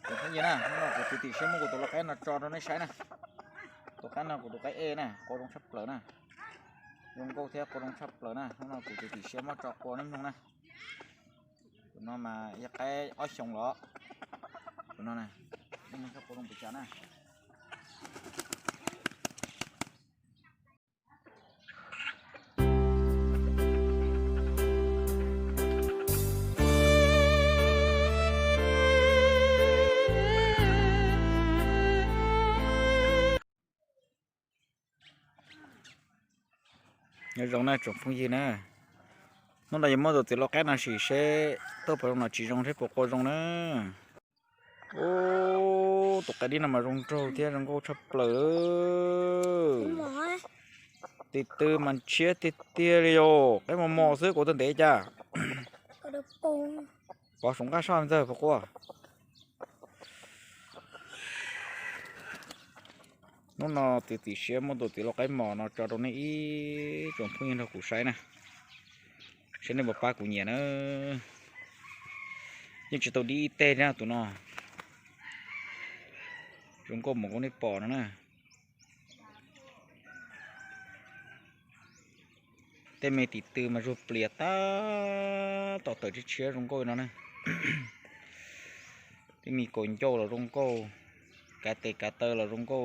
Tsoom phooj ywg na, hnub no kuv txiav txim siab muab kuv tus lau qaib no tso rau nej saib na. Tus qaib no kuv tus qaib ej na, qua zoo tshaj plaws na. Zoo nkauj thiab qua zoo tshaj plaws na. Hnub no kuv txiav txim siab muab tso qua nej mloog na. Tus no mas yog qaib ob xyoos los. Tus no na, nej mloog saib qua zoo pes tsawg na. Nyob zoo na tsoom phooj ywg na, hnub no yuav muab tus txiv lau qaib no sim seb tuaj puas zoo los tsis zoo thiab puas qua zoo na. Ub, tus qaib dib no mas zoo nraug thiab zoo nkauj tshaj plaws. Tis tw mas ntshiab tiag tiag li yom, qaib mos mos xwb kuv tau ntev cas. Pov saum nqaj soj ntxawg puas qua. Hnub no txiav txim siab muab tus txiv lau qaib mos no tso rau nej ib tsoom phooj ywg nrog kuv saib na, saib nej puas pab kuv nyiam na. Yeej tsis tau dib ib teg thiab tus no. Zoo nkauj mus kuv nej pom no na. Tej me tim tw mas zuag plias tab tom tawm tshiab tshiab zoo nkauj no na. Tej me kaus ncauj los zoo nkauj, kav tes kav taw los zoo nkauj.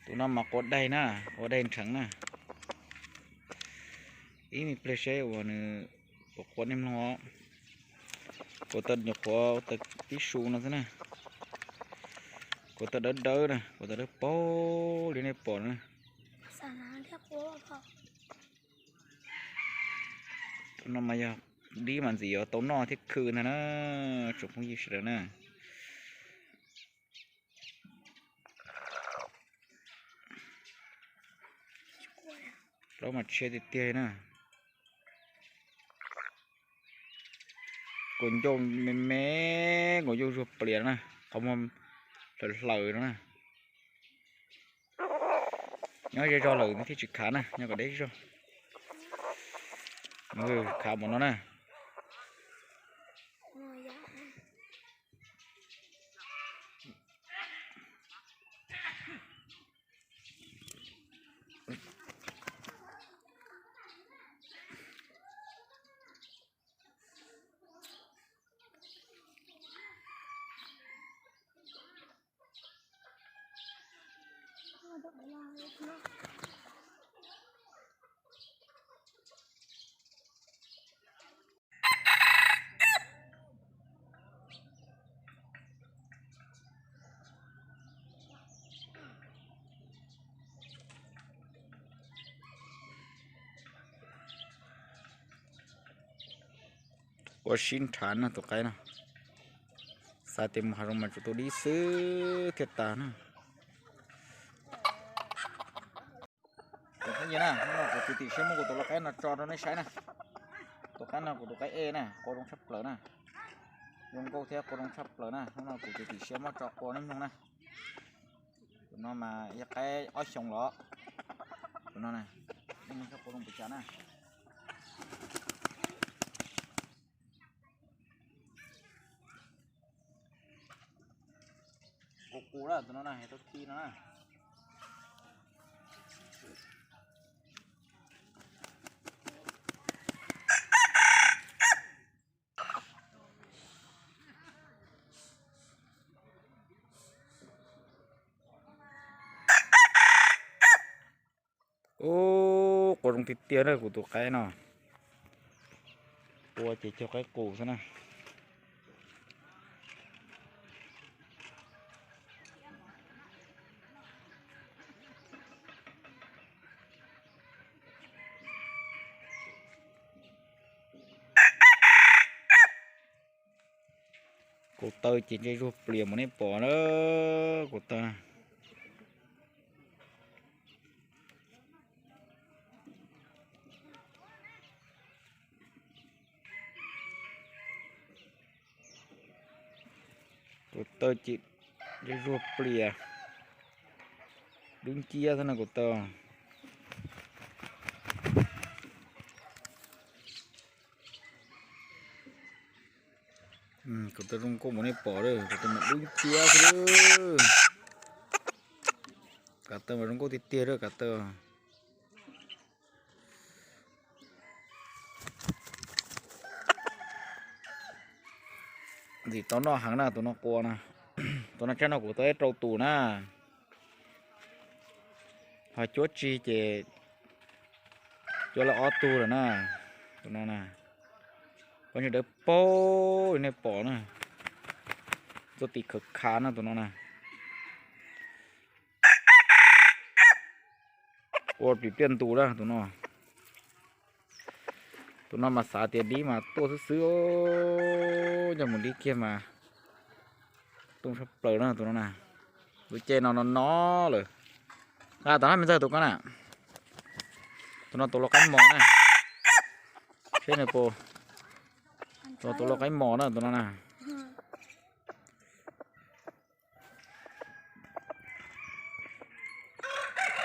Tus no mas qua daig na, qua daig nrheev na. Ib me pliag seb uas nws puas qua nej mloog os. Kuv tau nyuam qhuav ua tau tib su no xwb na. Kuv tau dawb dawb na, kuv tau dawb paug li nej pom na. Tus no mas yog dib mas ntxim yuav tau noj thiab khw ntag na, tsoom phooj ywg sawv daws na. Plaub mas tshiab tiag tiag na. Kaus ncauj me me, kaus ncauj zuag plias na, qhov muag hlaws hlaws no na. Nyob ze zog lawm thiaj tsis khav na, nyob kom deb zog. Khav mus no na. Ua sib nrhav no tus qaib no. Xav tias mus hav zoov mas tsuas tu dib xwb thiaj tas na. Tsoom phooj ywg na, hnub no kuv txiav txim siab muab kuv tus lau qaib no tso rau nej saib na. Tus qaib no kuv tus qaib ej na, qua zoo tshaj plaws na. Zoo nkauj thiab qua zoo tshaj plaws na. Hnub no kuv txiav txim siab muab tso qua nej mloog na. Tus no mas yog qaib ob xyoos los. Tus no na, nej mloog saib qua zoo pes tsawg na. Qus qus na, tus no na, tau khi no na. Ub, qua zoo tiag tiag na kuv tus qaib no. Qua ces cog qaib qus xwb na. Kaus taw ces ntse zuag plias mas nej pom na, kaus taw. Kaus taw ces ntse zuag plias, dub nciab xwb na kaus taw. Kav taw zoo nkauj mas nej pom lawm, kav taw mas dub nciab xwb lawm. Kav taw mas zoo nkauj tiag tiag lawm kav taw. Ntxim tau noj heev na, tus no qua na. Tus no tsab no kuv tau ib rau tus na. Ho cuab tsig ces cuab lawm ob tug lawm na. Tus no na, pob ntseg dawb paug li nej pom na. Txoj tim khaws kha na tus no na. Ua plim pliaj ntus na tus no. Tus no mas xav tias dib mas tuaj xwb xwb, coj mus dib kiag mas tuaj tshaj plaws na tus no na. Lub caij no no no lawm. Nqa tom no me ntxawg tus ko na. Tus no tus lau qaib mos na. Seb nws puas, tus no tus lau qaib mos na tus no na.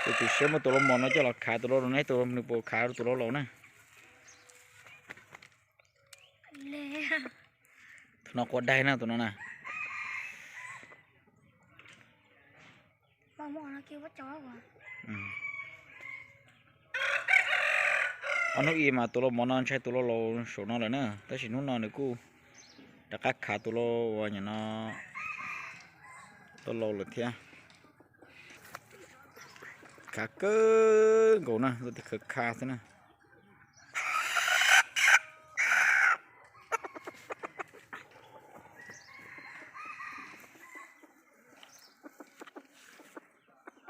Tus tsis siab muab tus lau mos no coj los khav tus lau laus ne, tus nws puas khav tus lau laus na. Tus no qua daig na tus no na. Ob hnub ib mas tus lau mos no ntshai tus lau laus saum no lawm na, tab sis hnub no nws kuj rov qab khav tus lau uas nyuam no, lau laus lawm thiab. Khav kawg nkaus na, tus tim khav kha xwb na.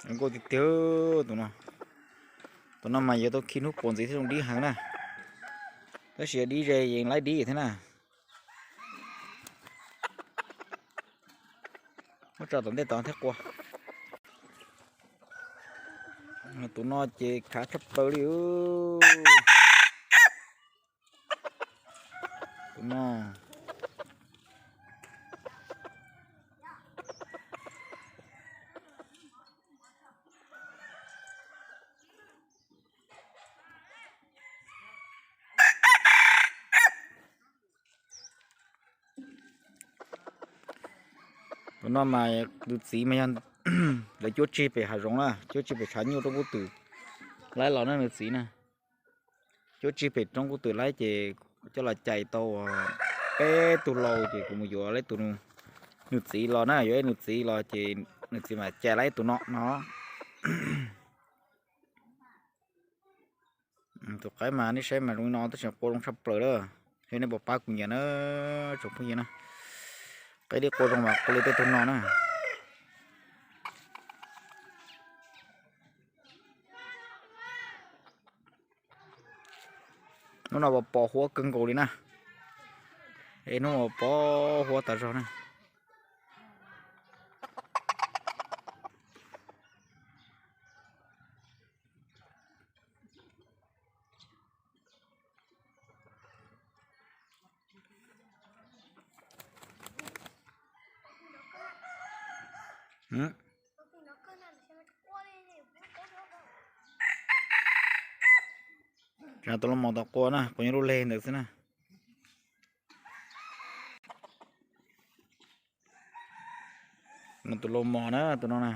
Zoo nkauj tiag tiag tus no. Tus no mas yuav tau khi hnub puas ntxiv thiaj zoo dib heev na. Tab sis yog dib ze yeej laib dib thiab na. Muab tso tom ntej tod thiab qua. Tus no ces khav tshaj plaws li. Tus no Tus no mas nws txiv mas yog lawv cuab tsig pem hav zoov na, cuab tsig pem tshav nyuj roob kub twm laib los na nws txiv na. Cuab tsig pem roob kub twm laib ces coj los cais tau peb tug lau ces kuv mus yuav ib tus nws txiv los na, yuav ib nws txiv los ces nws txiv mas cais laib ib tus no no. Tus qaib mas nej saib mas zoo li no tab sis qua zoo tshaj plaws lawm. Yog nej puas pab kuv nyiam na tsoom phooj ywg na, qaib dib qua zoo mas qua li tej tug no na. Hnub no pos huab kawg nkaus li na. Es hnub no pos huab tas zog na. Tsam tus lau mos tau qua na, qua nyob lub leg ntawd xwb na. No tus lau mos na tus no na.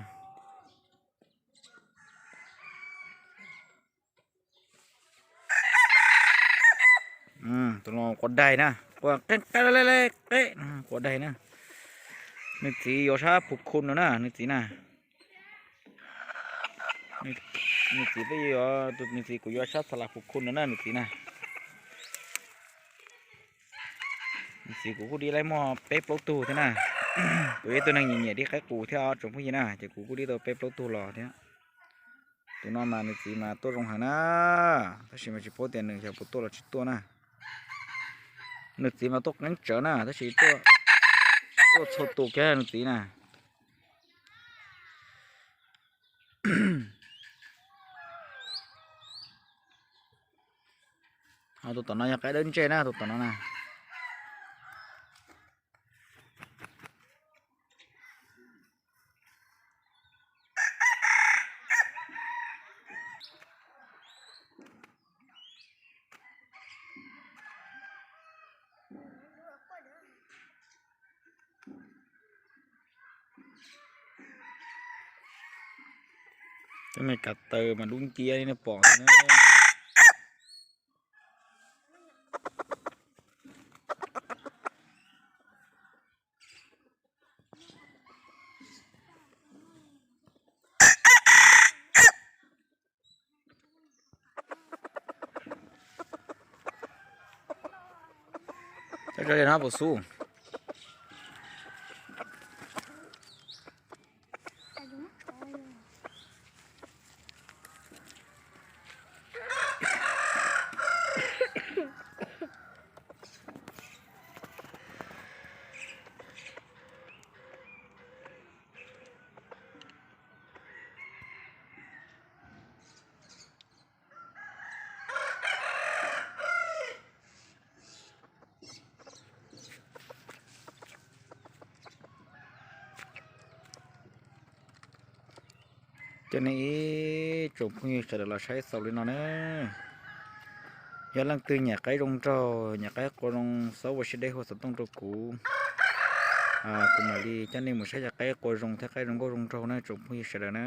Tus no qua daig na, qua qe qe le qe, qua daig na. Nws txiv yuav sab Phu Khu no na nws txiv na. Nws txiv peb yuav, nws txiv kuv yuav sab Xa Las Phu Khu no na nws txiv na. Nws txiv kuv kuj dib laib muaj peb plaub tug thiab na. Kuv yog ib tug neeg nyiam nyiam dib qaib qus thiab tsoom phooj ywg na, ces kuv kuj dib tau peb plaub tug los thiab. Tus no mas nws txiv mas tuaj zoo heev na, tab sis mas tsis paub tias nws xyov puas tuaj los tsis tuaj na. Nws txiv mas tuaj qeeb tsawv na, tab sis tuaj txhua tus kiag nws txiv na. Ho tus tom no yog qaib dawb ntsej na, tus tom no na. Me kav taws mas dub nciab li nej pom na. Cov li no puas xub? Coj nej ib tsoom phooj ywg sawv daws los saib xaus li no na. Yog leej twg nyiam qaib zoo nraug, nyiam qaib qua zoo, xav ua siab deb hu xov tooj rau kuv, kuv mam li coj nej mus saib cov qaib qua zoo thiab qaib zoo nkauj zoo nraug na tsoom phooj ywg sawv daws na.